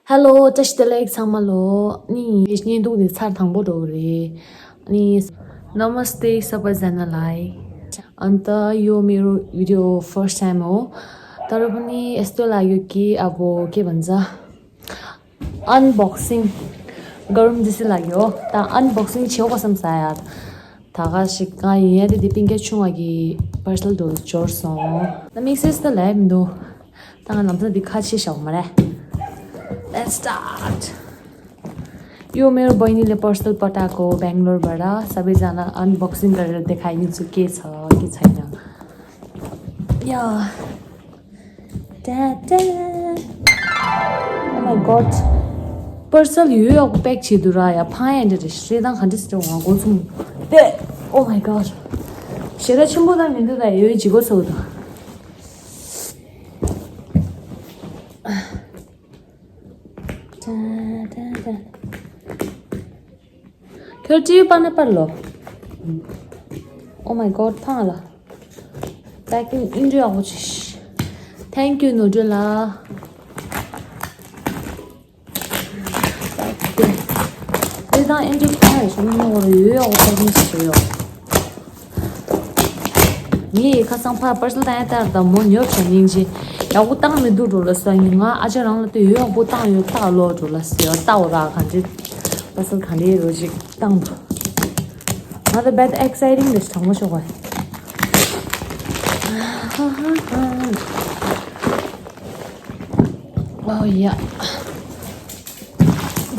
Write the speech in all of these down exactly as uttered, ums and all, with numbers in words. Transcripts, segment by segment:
Hello, བཀྲ་ཤིས་བདེ་ལེགས་ཚང་མ་ལོ། ནི་བརྙན་ཐུང་འདི་ཚར་དང་པོ་འགྲོ་གི་རེད། ནི། Namaste, सबैजनालाई। अन्त यो मेरो भिडियो फर्स्ट टाइम हो। तर पनि यस्तो लाग्यो कि अब के भन्छ, अनबक्सिङ गरौँ जस्तो लाग्यो। त अनबक्सिङ छेउको सम्साया। थाहा सिक्का यहाँ दिदी पिङ्कै छुवागी पर्सल ढोल चोर्सों। न मिक्सेस त ल्याए मिन्दो। ताङ नम्ता दि खा छे शाउ मरे। Let's start। यो मेरो बहिनीले पर्सल पठाएको बेङ्गलोरबाट। सबैजना अनबक्सिङ गरेर देखाइदिन्छु के छ के छैन। या। Da, da. Oh my god. Parcel यो यो प्याक छिदुरा या फाइभ हन्ड्रेड श्रेदाङ हन्ड्रेड स्टोर वहाँ गोचुम। दे। Oh my god. श्रेदा छिम्बो दा मिन्दु दा यो जिगो सौ दा। Da, da, da. ཁྱོད་ཀྱིས་པ་ན་པར་ལོ། Oh my god, ཕང་ལ། Packing in India, which is thank you, Nodula. དེ་དང་ཨེ་འདྲ་ཕ་ཡ་ཞུ་ནོ་རེ་ཡོད་ཡོད་པ་ནི་ཞུ་ཡོད། ངས་ཁ་སང་ཕ་པར་སལ་བཏང་ཡ་ལྟར་དང་མོ་ཉོབ་བྱ་སྙིང་རྗེ། ཡག་པོ་བཏང་མི་འདུག་འགྲོ་ལ་ས་ཡིན། ང་ཨ་ཅག་རང་ལ་དེ་ཡོད་ཡག་པོ་བཏང་ཡོད་ལྟ་ལོ་འགྲོ་ལ་ས་ཡོད་ལྟ་འོ་ར་ག་འདྲེ་པར་སལ་ག་འདྲེ་རོ་ཞིག་བཏང་འདུག་ང་ད་བད་ཨེག་སའི་ཊིང་རེད། དྲང་མོ་ཤོག་ག་ཨོ་ཡ།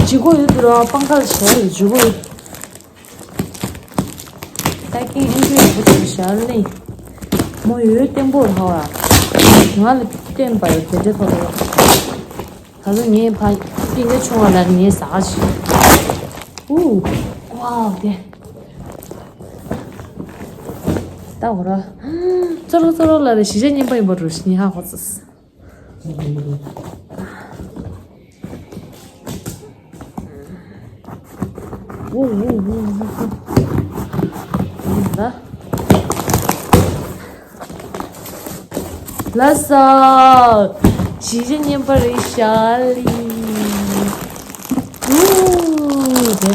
ཇི་གོ་ཡོད་དུ་ར་པང་ཁ་ལ་ཞལ་ཇི་གོ་ཡོད། Packing in India, which is Charlie. མོ་ཡོད་བརྟན་པོ་ར་ཧ་བ། ང་ལ་བརྟན་པ་ཡོད་དེ་འདྲ་ཐོག་ལ། ད་དུང་ངའི་ཕ་སྐྱེ་འདྲ་ཆུང་བ་ལ་ངའི་ཟ་ཞིག་ཨུ། ཝའོ་དེ། ད་འོ་ར། ཙོ་རོ་ཙོ་རོ་ལ་རེ་གཞིས་ཆགས་རྙིང་པ་ཡིན་པ་རུ་ཞིག་ཧ་གོ་ཙི། ལགས་སོ། གཞིས་ཆགས་རྙིང་པ་རེད་ཤག་ལི། ཨུ། དེ།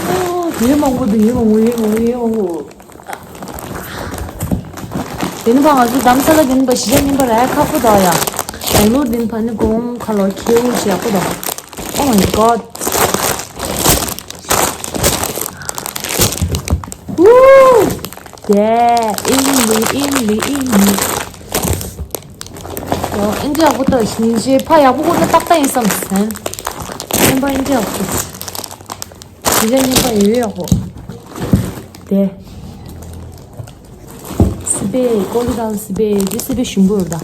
ཨོ། ཡོད་མང་པོ་འདུག་ཡོད་མང་པོ། ཡོད་མང་པོ། ཡོད་མང་པོ། དེ་ནི་ཕ་ང་ཚོ་དྷ་རམ་ས་ལ་དེ་ནི་ཕ་གཞིས་ཆགས་རྙིང་པ་ར་ཡ་ཁག་པོ་འདུག་ཡ། དང་ལོ་དེ་ནི་ཕ་ནི་གོང་ཁ་ལོ་ཁེའུ་ཞིག་ཡག་པོ་འདུག Oh my god. Woo! Yeah, ཨིན་ལི་ཨིན་ལི་ཨིན་ལི། ཨོ། ཨིན་ཇི་ཡག་པོ་ལྟ་ཞིང་ཞེ་ཕ་ཡག་པོ་ཁོ་ན་ཏག་ཏག་ཡིན་བསམ་སེམས། ཨིན་པ་ཨིན་ཇི་ཡག་པོ། དེ་རིང་ཨིན་པ་ཡོད་ཡག་པོ། དེ། སི་པེ་ཀོ་ལི་དང་སི་པེ་དེ་སི་པེ་ཞིམ་པོ་ཡོད་ད།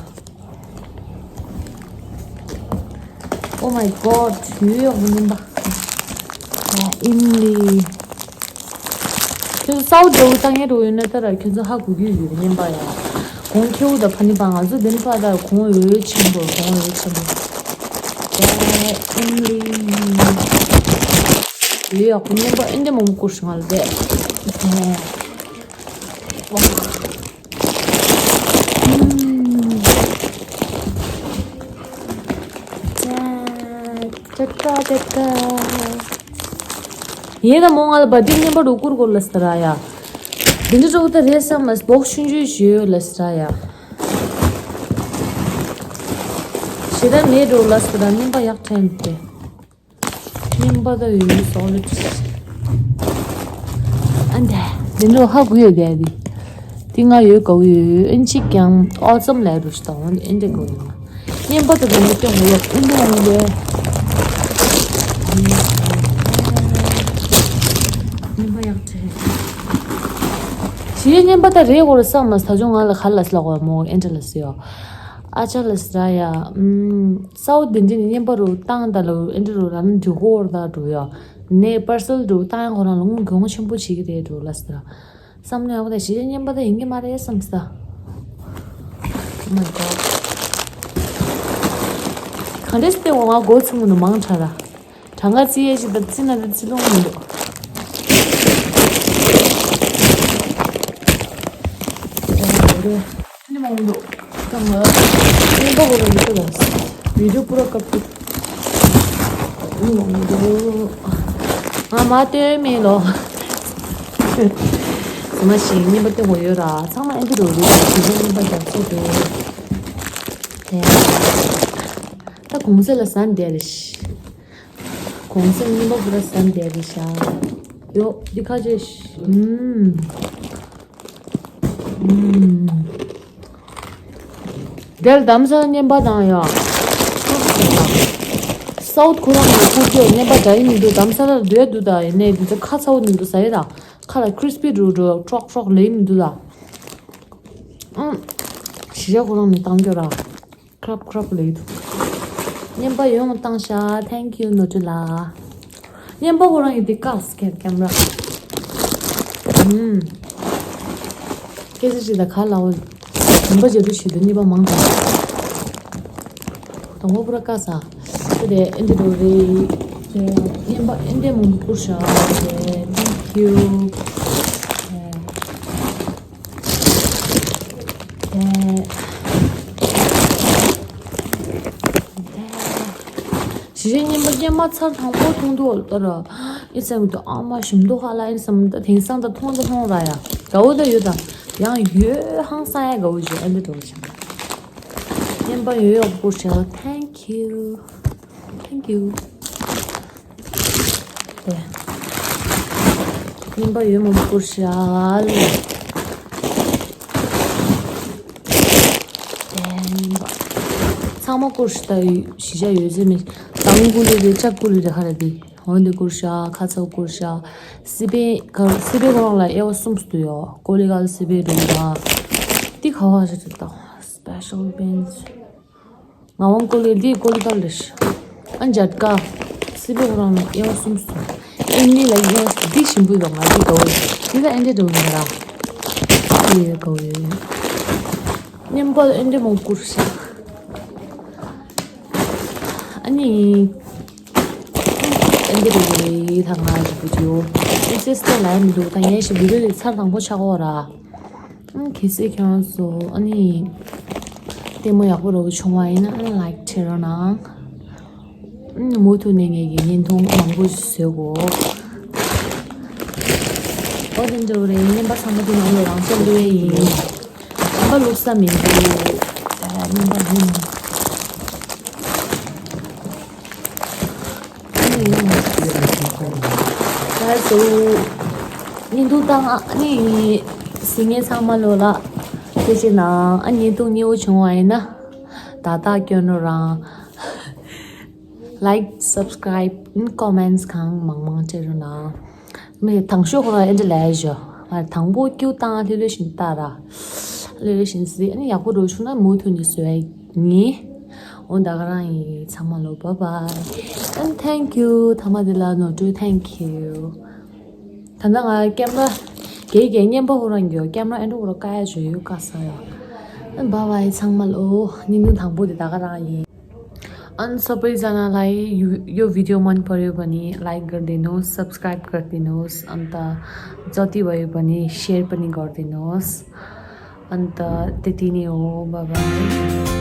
Oh my god, ཡོད་ཡག་པོ་ཨིན་པ། ཨིན་ལི། ཁྱོད་ཚོ་སའུ་འདྲ་བོ་བཏང་ཡས་འགྲོ་ཡོད་ན་ད་ར་ཁྱོད་ཚོ་ཧ་གོ་གི་ཡོད་རེད་སྙམ་པ་ཡ། གོང་ཁེའུ་དང་ཕ་ནི་པ་ང་ཚོ་འདི་ནི་པ་ད་གོང་འོད་ཆེན་པོ་གོང་འོད་ཆེན་པོ། ཨིན་ལི། ཡོད་ཡག་པོ་སྙམ་པ་ཨིན་དེ་མོ་མོ་བསྐུར་སོང་ང་ལ་དེ། ཡིན་ན་མོ་ང་ལ་བ་ཏི་མཉམ་པར་རུ་ཀུར་གོ་ལ་སི་ར་ཡ། འདི་འདྲ་འགྲོ་ད་རེད་བསམ་མ་སྦོག་ཆུང་ཆུང་ཞིག་ཡོད་ལ་སི་ར་ཡ། ཞེ་དྲག་མེད་འགྲོ་ལ་སི་ར་མཉམ་པ་ཡག་ཕྲན་ཏེ། མཉམ་པ་ད་ཡོད་སོག་ལེ། ཨན་དེ། འདི་འགྲོ་ཧ་གོ་ཡོད་དེ་འདི། ཏི་ང་ཡོད་ག་ཡོད་ཨིན་ཅིག་ཀྱང་ཨོ་ཙམ་ལས་རུ་ཤི་ཏང་ཨིན་དེ་གོ་ཡོད། མཉམ་པ་དེ་དང་མི་སྐྱོ་མོ་ཡོད་ཨིན་དེ་ཡོང་དེ། མཉམ་པ་ཡག་ཆེ། ཞི་མཉམ་པ་དེ་རེད་གོ་རེད་བསམ་མ་ས་ཇོ་ང་ལ་ག་ལ་སི་ལ་གོ་མོ་ཨིན་དེ་ལ་སི་ཡོ། ཨ་ཅག་ལ་སི་ར་ཡ། ཨམ། སའོ་དེ་འདྲ་ནི་མཉམ་པ་རུ་བཏང་ད་ལ་ཨིན་དེ་རུ་ར་ནི་འགྲོ་གོ་ར་ད་འགྲོ་ཡོ། ནས་པར་སལ་འགྲོ་བཏང་ཡ་ཁོ་རང་ལ་ངུ་གོང་ཆེན་པོ་བྱེད་ཀྱི་རེད་འགྲོ་ལ་སི་ར། བསམ་ནས་ཡག་པོ་དང་གཞིས་ཆགས་རྙིང་པ་དང་ཡིན་གྱི་མ་རེད་བསམ་ས། Oh my god. ག་འདྲས་སྟེ་འོང་ང་སྒོ་ཚང་མ་ནང་མང་དྲགས་ར། གྲངས་ཀ་རྩི་ཡས་ཞིག་དང་རྩི་ན་དེ་རྩི་ལོང་མི་འདུག་ཁྱོད་མང་འདུག་ཀྱང་ང་ཉན་པ་གོ་ར་ཡོད་ལ། བི་ཌིའོ་པུ་ར་ཀབ་ཀྱི་མང་འདུག་ང་མ་སྟོན་མེད་ལོ། ཟ་མ་ཞིག་ཉན་པ་སྟོན་གོ་ཡོད་ར། ཚང་མ་ཨེ་འདི་རུ་རུ་ཞིག་ཉན་པ་རྒྱག་ཚོད་དེ། དེ་ད་གོང་ས་ལ་ཟ་འདེར་ཤི། གོང་ས་ཉན་པ་གོ་ར་ཟ་འདེར་ཤ། ཡོ་འདི་ཁ་ཅེ་ཤི། ཨུམ། དེར་དམ་སར་ཉན་པ་དང་ཡང་། སའུ་ཐི་ཁོ་རང་གི་ཁུར་ཚོས་ཉན་པ་འདྲ་ཡིན་མི་འདུག་དམ་སར་ལ་སྡོད་འདུག་ད་ཡིན་ནའི་འདི་ཚོ་ཁ་ཚ་བོ་མི་འདུག་ཟ་ཡི་ད། ཁ་ལ་ཁྲིས་པི་འགྲོ་འགྲོ་ཀྲོག་ཀྲོག་ལེ་མི་འདུག་ད། ཨང་། གཞིས་ཆགས་ཁོ་རང་ནས་བཏང་རྒྱུ་ར། ཁྲབ་ཁྲབ་ལེ་འདུག་ཉན་པ་ཡོང་བཏང་ཤག Thank you ནོར་བུ་ལགས། ཉན་པ་ཁོ་རང་ཡིན་དེ་ཀ་སི་ཁེར་ཀེམ་ར། ཨུམ། སྐད་ཆ་ཞིག་ད་ག་ལ་འོ། ཉན་པ་བརྗེད་འགྲོ་ཞིག་ཏུ་གཉིས་པ་མང་དང་། དང་པོ་པུ་ར་ཀ་ས། དེ་ཨེ་འདི་རུ་རེད། ཉན་པ་ཨེ་འདི་མང་པོ་ཤག Thank you། དེ། གཞིས་ཆགས་ཉན་པ་སྐྱེས་མ་ཚར་དང་པོ་མཐོང་འདུག་ལྟ་ར། ཨི་སམ་དུ་ཨ་མ་ཞིམ་མདོག་ཧ་ལ་ཨི་སམ་ད་དེང་སང་ད་མཐོང་ད་མཐོང་ར་ཡ། དགའ་བོ་ད་ཡོད་ད། ཡང་ཡོད་ཧང་སང་ཡ་དགའ་བོ་ཞིག་ཨེ་འདི་འགྲོ་བཞིན། ཉན་པ་ཡོད་ཡོག་པོ་ཞིག Thank you། Thank you། དེ། ཉན་པ་ཡོད་མང་པོ་བསྐུར་ཤག་དེ་ཉན་པ། ཚང་མ་བསྐུར་ཤག་ད་གཞིས་ཆགས་ཡོད་ཚད་མེད། དང་ཀུ་ལི་རེད་ལྕགས་ཀུ་ལི་རེད་ཧ་ར་དེ། འོན་ཏེ་བསྐུར་ཤག་ཁ་ཚ་བསྐུར་ཤག་སི་པན་ག་སི་པན་ཁོ་རང་ལ་དབྱེ་བ་གསུམ་སུ་ཡོད། ཀོ་ལི་གལ་སི་པན་རུ་དང་། དེ་ག་བ་ཞིག་རེད་ད། Special bench། ངག་དབང་ཀོ་ལི་འདི་ཀོ་ལི་གལ་རེད། ཨ་འཇར་ཀ་སི་པན་ཁོ་རང་ལ་དབྱེ་བ་གསུམ་སུ། ཨེ་ནི་ལ་དབྱེ་བ་འདི་ཞིམ་པོ་ཡོད། ང་འདི་དགའ་བོ་ཡོད། འདི་ལ་ཨེ་འདྲ་འགྲོ་གི་ར། འདི་ཡོད་དགའ་བོ་ཡོད། ཉན་པ་ཨེ་འདྲ་མང་པོ་བསྐུར་ཤག་ཨ་ནི། ཨེ་འདྲ་རེད་ད་ང་གི་བི་ཌིའོ། ཨེ་ཙེ་སི་ལ་ཡ་མི་འདུག་ད་ངས་ཤི་བི་ཌིའོ་དེ་ཚར་དང་པོ་ཆགས་འོ་ར། ཨང་གལ་སྲིད་ཁྱོད་རང་ཚོ་ཨ་ནི་ལྟད་མོ་ཡག་པོ་རོ་བྱུང་བ་ཡིན་ན་ཨ་ལའིག་བྱེད་རོགས་གནང་། ཨང་མུ་མཐུད་ནས་ངེད་ཀྱི་བརྙན་ཐུང་མང་པོ་བཟོས་གོ། ཨོ་དེ་འདྲ་བོ་རེད། བརྙན་པ་ཚང་མ་དེ་ནང་ལ་རང་སོར་བླུགས་ཡས་ཡིན། བརྙན་པ་བླུགས་ས་མི་འདུག་ཨ་བརྙན་པ་ཡིན། ལགས་སོ། བརྙན་ཐུང་བཏང་ཨ་ནི་གཟིགས་མཁན་ཚང་མ་ལོ་ལ་ཐུགས་རྗེ་གནང་། ཨ་བརྙན་ཐུང་མཉེས་པོ་བྱུང་བ་ཡིན་ན་ཏག་ཏག་སྐྱོན་རོགས་རང་། Like, subscribe, and comments གང་མང་མང་བྱེད་རོགས་གནང་། མི་དང་ཤོས་ཁོ་རང་ཨེ་འདྲ་ལས་ཞོ། ང་དང་པོ་ཀྱུ་བཏང་ལྷོད་ལྷོད་བཞིན་ལྟ་ར། ལྷོད་ལྷོད་བཞིན་གཟིགས། ཨ་ནི་ཡག་པོ་འགྲོ་བྱུང་ན་མུ་མཐུད་ནས་བཟོ་ཡ་ཡིན། འོ་ད་ག་རང་ཡིན། ཚང་མ་ལོ་bye bye and thank you། ཐ་མ་དེ་ལ་ནོར་འཁྲུལ་thank you། ད་ལྟ་ང་ཀེམ་ར་གས་གས་བརྙན་པ་ཁོ་རང་གི་ཀེམ་ར་ཨེ་འགྲོ་ཁོ་རང་དཀའ་ཡ་བྱོས་ཡོད་དཀའ་ས་ཡོད། bye bye ཚང་མ་ལོ། བརྙན་ཐུང་དང་པོ་དེ་ད་ག་རང་ཡིན། अनि सबैजनालाई यो यो भिडियो मन पर्यो भने लाइक गरिदिनुहोस्, सब्सक्राइब गरिदिनुहोस्, अन्त जति भयो भने सेयर पनि गरिदिनुहोस्। अन्त त्यति नै हो, बाई बाई।